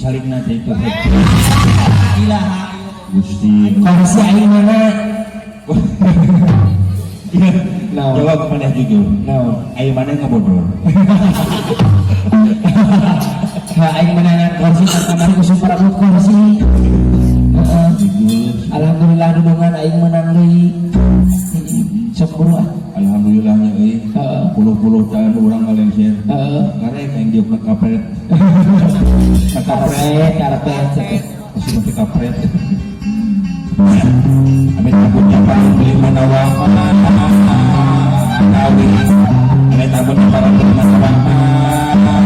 Calikna teh itu. Ilaha. Gusti. Kursi aing mana? Iya. No. Jawab maneh jujur. No. Aing maneh ngabodor. Ha, aing menangan kursi kan kamari ku super kursi. Heeh. Jujur. Alhamdulillah dudungan aing menang deui. Sok buru ah. Alhamdulillahnya euy. Heeh. Puluh-puluh tahun urang ngalengser. Heeh. Karek aing diukna kapret. Karpet, karpet, cepet. Masih pakai kapret. Amit takutnya parang beli mana kawin. Amit takutnya parang beli mana kawin.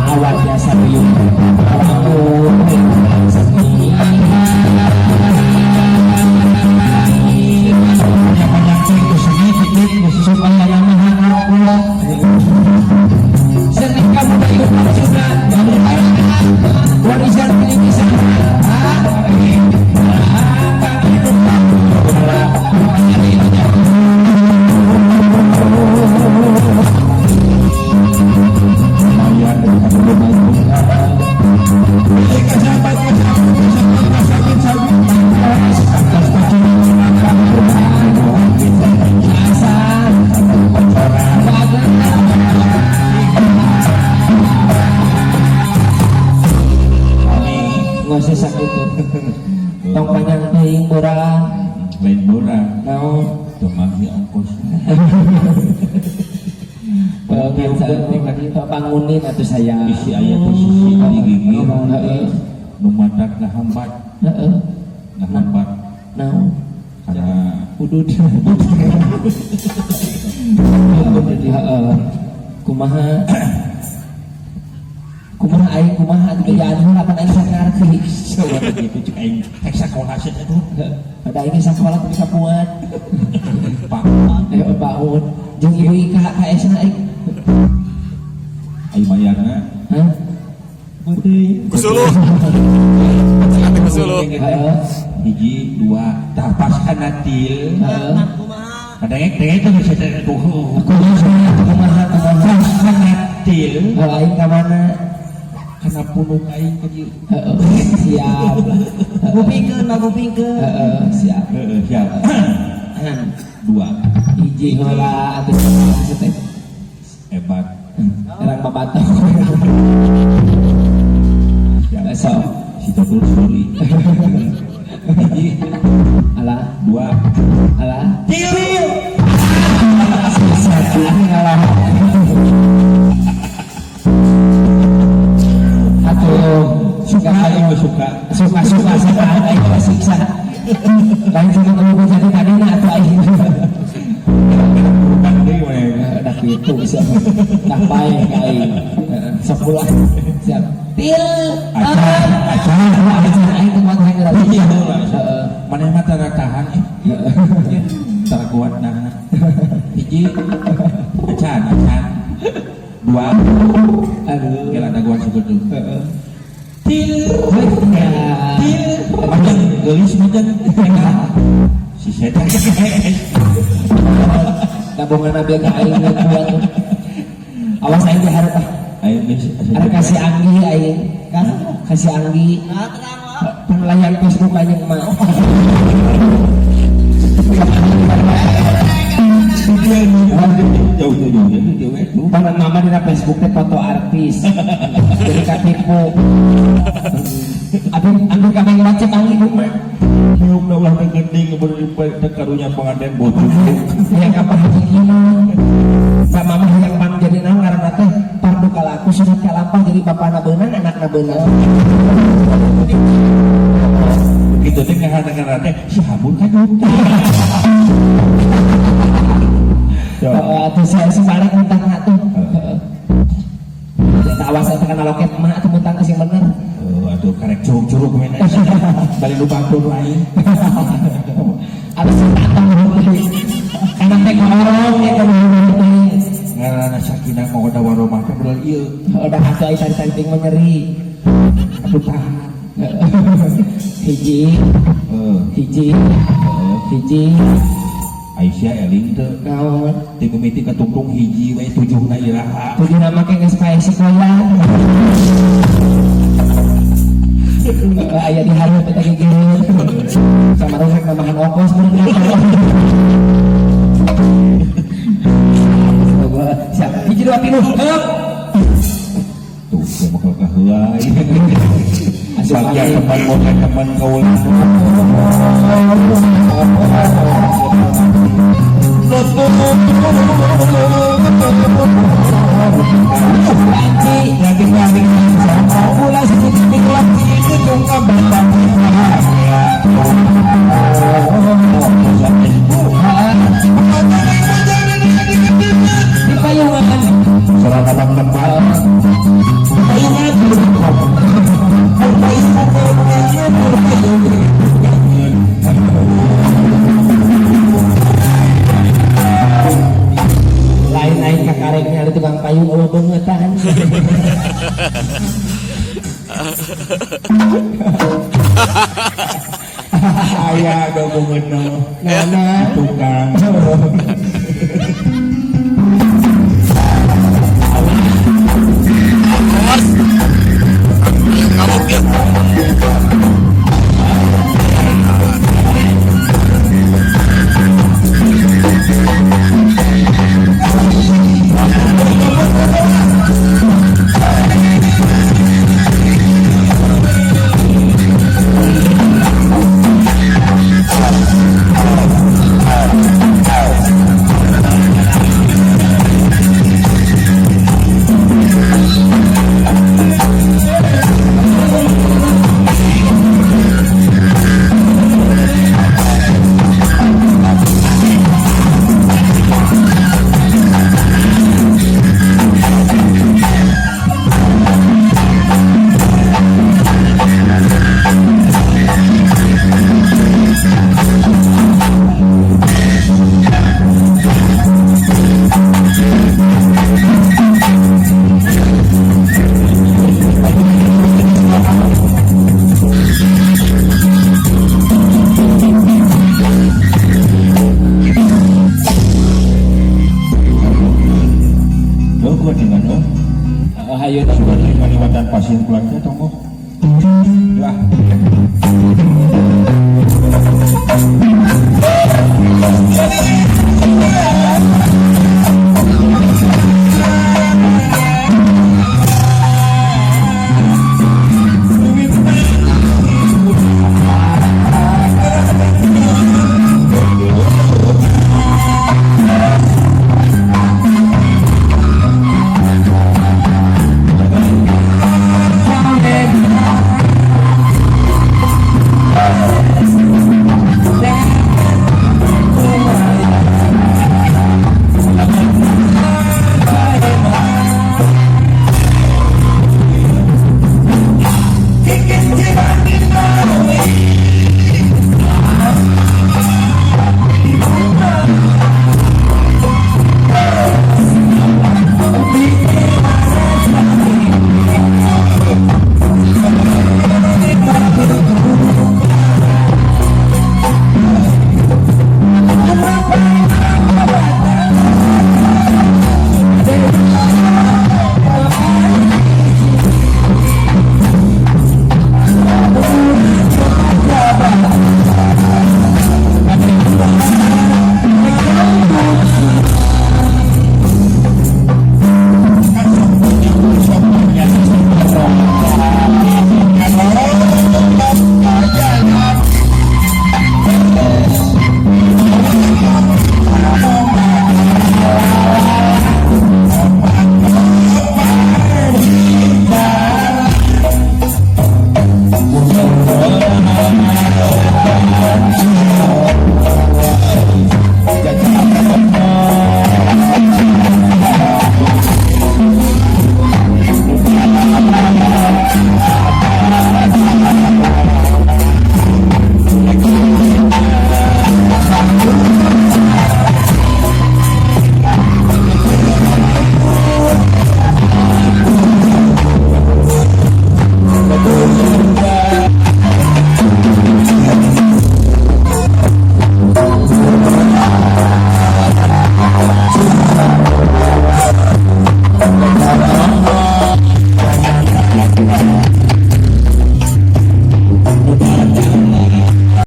Awal biasa dulu. Supaya yang maha ngaku. Seni kamu ikut sudah. Warisan ini nggak usah sakit tuh. Tong panjang teuing borang. Lain borang. Naon? Teu ongkos. Bangunin atuh saya. Bisi aya posisi di gigi. Heeh. Nu matak ngahambat, Heeh. ngahambat Naon? karena Udud. Heeh. Kumaha? Kumaha aing kumaha dibejaan heula pan aing sakarti. Sawa gitu cek aing rek sakola sih atuh. Ada ini sakola tapi kapuan. Pak, Ayo bangun. Jeung ibu Ika KS na aing. Aing mayarna Hah? Kusuluh. Hati kusuluh. Heeh. Hiji dua tah pas kana til. Heeh. Kadang dengek teh bisa tuh. Kumaha kumaha kumaha. Pas kana til Heeh, aing ka mana? kana punuk aing ka dieu. Heeh, siap. Kupingkeun, mah kupingkeun. Heeh, siap. Heeh, siap. Dua. Hiji heula atuh teh. Hebat. Erang babato. Siap. Sok. Si Totul suri. Hiji, Alah, dua, alah. til. Satu ngalah. Atuh Suka aing mah suka. Suka suka suka aing mah siksa. Lain sama kamu jadi tadi na atuh aing. Bukan deui we. Dah gitu siap. Dah bae ka aing. Heeh, sok ulah. Siap. Til. Acan, acan. Acan aing teu kuat hayang Iya heula. Heeh. Maneh mah tara tahan eh. Tara kuat nahan. Hiji, acan, acan. Dua, Aduh. kira daguan sakitu. Heeh. Til, Ya. til. Macam geulis macam. Si setan. Tabungan nabi ka aing kuat. Awas aing diharap ah. Aing geus Ada kasih Anggi aing. Kasih Anggi. Nah, terang wah. Penelayan Facebook aing mah. Jauh jauh jauh jauh jauh. Panan mama dina Facebook teh foto artis. Jadi katipu. Abi ambil kabeh ngecek Anggi bu mah. Miuk ulah teh geuning ngebener karunya pengantin bojo. Yang apa haji ieu. Pak mama hayang pang jadi naon ngaranna teh pardu kalaku sunat kalampah jadi bapana beunang anakna beunang. Begitu teh ngaran teh si Habun kan juta. Heeh, atuh saya sebalik muntah atuh. Heeh. Awas eta kana loket emak atuh muntah sing bener. Oh, atuh karek curug-curug we. Bali nu batur aing. Atuh Udah atuh ai tarik-tarik mah nyeri. Atuh tahan. Hiji, Heeh. hiji, Heeh. hiji. Aisyah eling teu. Naon? Ti mimiti katungtung hiji we tujuhna iraha. Tujuh nama ke geus pae sikoyan. Aya di hareup eta gegereun. Sama rek namahan ongkos meureun. Siap. Hiji dua tilu. Heup. Tuh, saya bakal kaheulai. Asup Bagja angin. Teman boga teman kaula. Panci. Lagi lagi ulah siji lagi itu tungka bapak. Di payungan. Salah abang tempat. Payungan. Lain-lain kakareknya ada tukang payung eueuh beungetan. Aya gabungan Nana. Tukang. Awas. Ngamuk ya. Oh, gua dengan oh. Oh, hayu. Sudah ngaliwatan pasir pulang teh tonggoh.